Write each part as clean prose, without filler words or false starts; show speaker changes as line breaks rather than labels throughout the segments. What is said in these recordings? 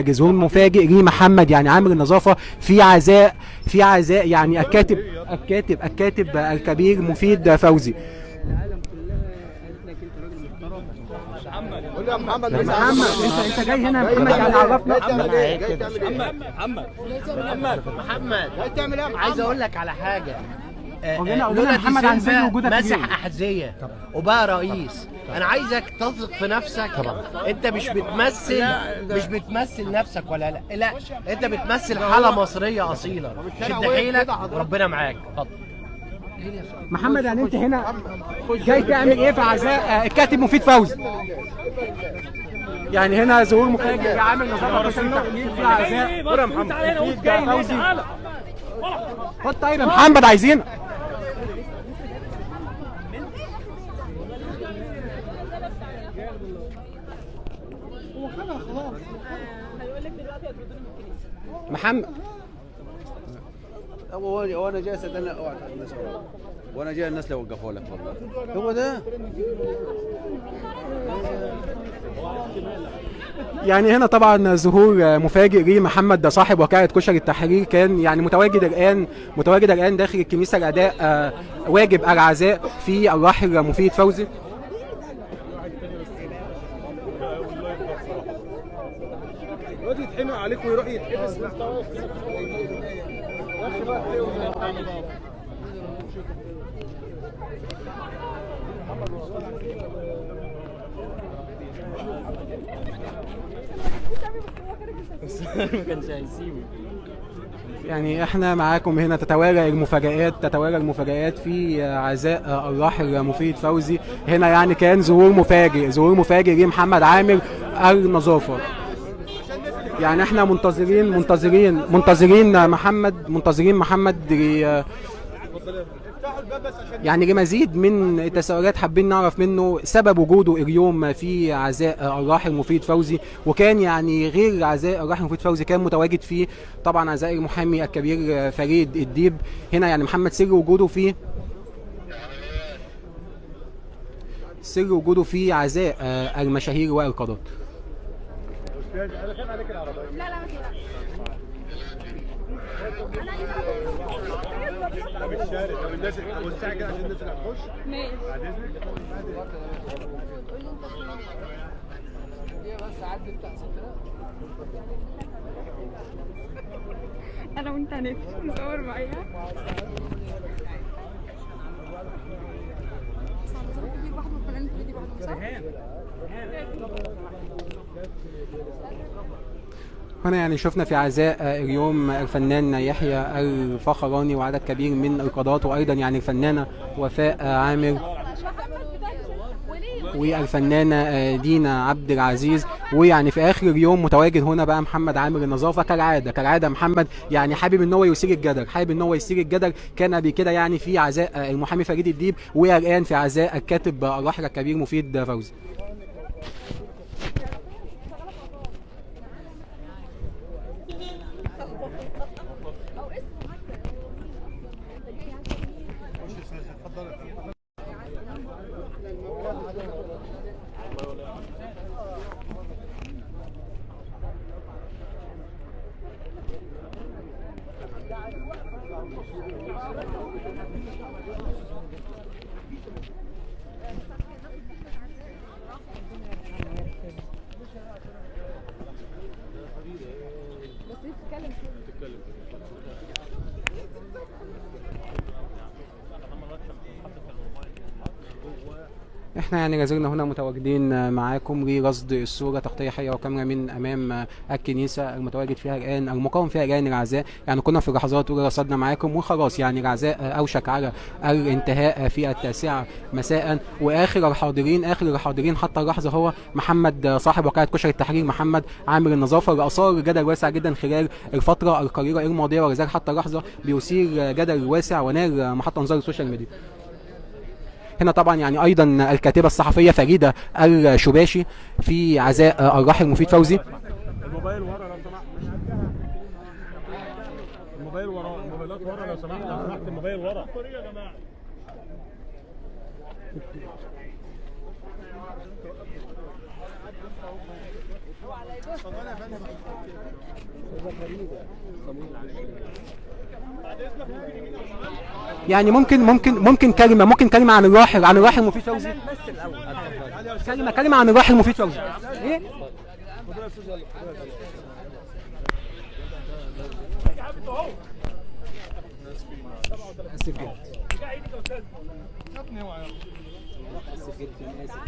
ظهور مفاجئ لمحمد يعني عامل النظافة في عزاء، في عزاء يعني الكاتب الكبير مفيد فوزي.
محمد
انت جاي هنا يا محمد يعني عرفنا.
محمد محمد جاي تعمل ايه؟
عايز اقول لك على حاجة.
قلنا محمد عن سر وجودك
مسح احذية وبقى رئيس. انا عايزك تثق في نفسك.
طبعا.
انت مش بتمثل، مش بتمثل نفسك ولا لا، لا انت بتمثل حاله مصرية اصيلة. شد حيلك وربنا معاك. اتفضل
محمد، يعني انت هنا جاي تعمل ايه في عزاء الكاتب مفيد فوزي؟ يعني هنا ظهور مفاجئ عامل نظافة في عزاء مفيد فوزي. خد طيب يا محمد، عايزينك. محمد
وانا جاي استنى، اوعى الناس، وانا جاي الناس لو وقفوا لك والله هو ده.
يعني هنا طبعا ظهور مفاجئ لمحمد ده صاحب وكالة كشري التحرير، كان يعني متواجد الان داخل الكنيسة لاداء واجب العزاء في الراحل مفيد فوزي.
الواد يتحمق عليك ويروح يتحبس.
ما كانش هيسيبه.
يعني احنا معاكم هنا تتوالى المفاجآت في عزاء الراحل مفيد فوزي. هنا يعني كان ظهور مفاجئ لمحمد عامر النظافة. يعني احنا منتظرين منتظرين منتظرين محمد، منتظرين محمد يعني لمزيد من التساؤلات. حابين نعرف منه سبب وجوده اليوم في عزاء الراحل مفيد فوزي، وكان يعني غير عزاء الراحل مفيد فوزي كان متواجد فيه طبعا عزاء المحامي الكبير فريد الديب. هنا يعني محمد سر وجوده في عزاء المشاهير والقادات.
لا لا ما تقلقش.
طب الشارع، طب الناس وسعي كده عشان الناس اللي هتخش.
ماشي.
بعد اذنك.
بس عدي بتاع 6000.
انا وانت هنقفش نصور معايا.
هنا يعني شفنا في عزاء اليوم الفنان يحيى الفخراني وعدد كبير من القادات، وايضا يعني الفنانة وفاء عامر والفنانه دينا عبد العزيز. ويعني في اخر اليوم متواجد هنا بقى محمد عامر النظافة كالعادة. محمد يعني حابب ان هو يثير الجدل، كان قبل كده يعني في عزاء المحامي فريد الديب، والان في عزاء الكاتب الراحل الكبير مفيد فوزي. احنا يعني لازلنا هنا متواجدين معاكم لرصد الصورة، تغطيه حيه وكامله من امام الكنيسة المتواجد فيها الان، المقام فيها الان العزاء. يعني كنا في لحظات اولى رصدنا معاكم وخلاص، يعني العزاء اوشك على الانتهاء في 9 مساء. واخر الحاضرين حتى اللحظة هو محمد صاحب وكالة كشري التحرير، محمد عامر النظافة، اللي اثار جدل واسع جدا خلال الفترة القريبة الماضية، ولذلك حتى اللحظة بيثير جدل واسع ونال محط انظار ال social media. هنا طبعا يعني ايضا الكاتبة الصحفية فريدة الشباشي في عزاء الراحل مفيد فوزي.
الموبايل ورا لو سمحت، الموبايل ورا، الموبايلات ورا لو سمحت، لو سمحت الموبايل ورا.
يعني ممكن ممكن ممكن كلمة، ممكن كلمة عن الراحل، عن الراحل مفيد فوزي. كلمة عن الراحل مفيد فوزي. ايه؟ اسف جدا. اسف جدا، اسف.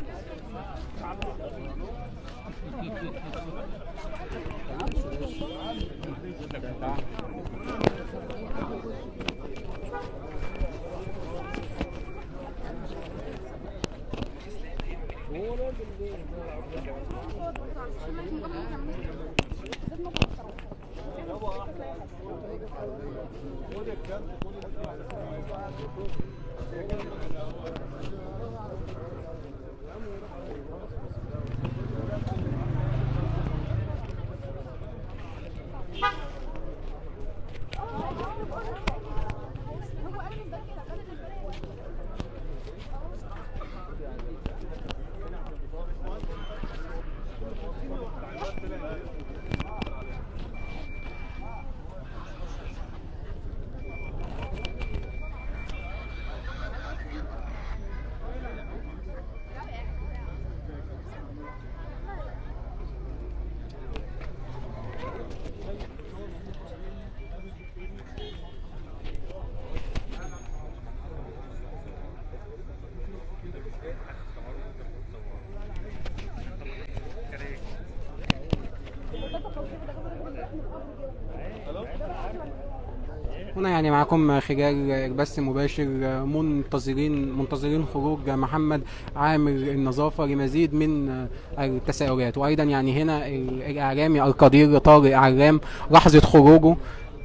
هنا يعني معكم خلال البث المباشر منتظرين خروج محمد عامر النظافة لمزيد من التساؤلات، وأيضا يعني هنا الإعلامي القدير طارق علام لحظة خروجه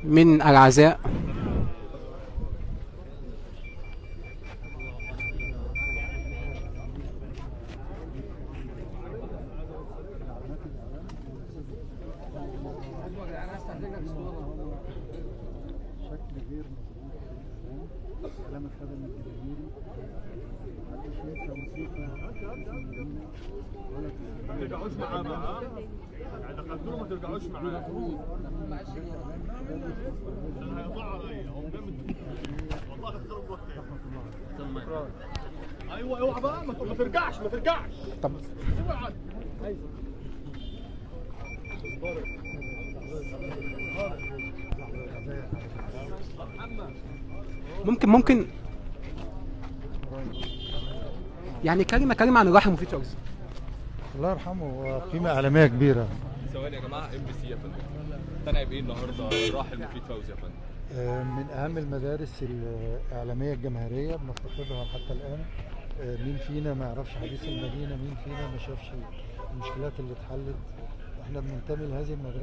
من العزاء.
ايوه اوعى بقى، ما ترجعش ما ترجعش.
طب ممكن يعني كلمة عن الراحل مفيد فوزي.
الله يرحمه، قيمة إعلامية كبيرة.
ثواني يا جماعة، MBC يا فندم، اقتنع بإيه النهارده الراحل مفيد فوزي يا فندم؟
من أهم المدارس الإعلامية الجماهيرية بنفتقدها حتى الآن. مين فينا ما يعرفش حديث المدينة؟ مين فينا ما شافش المشكلات اللي اتحلت؟ احنا بننتمي لهذه المدرسة.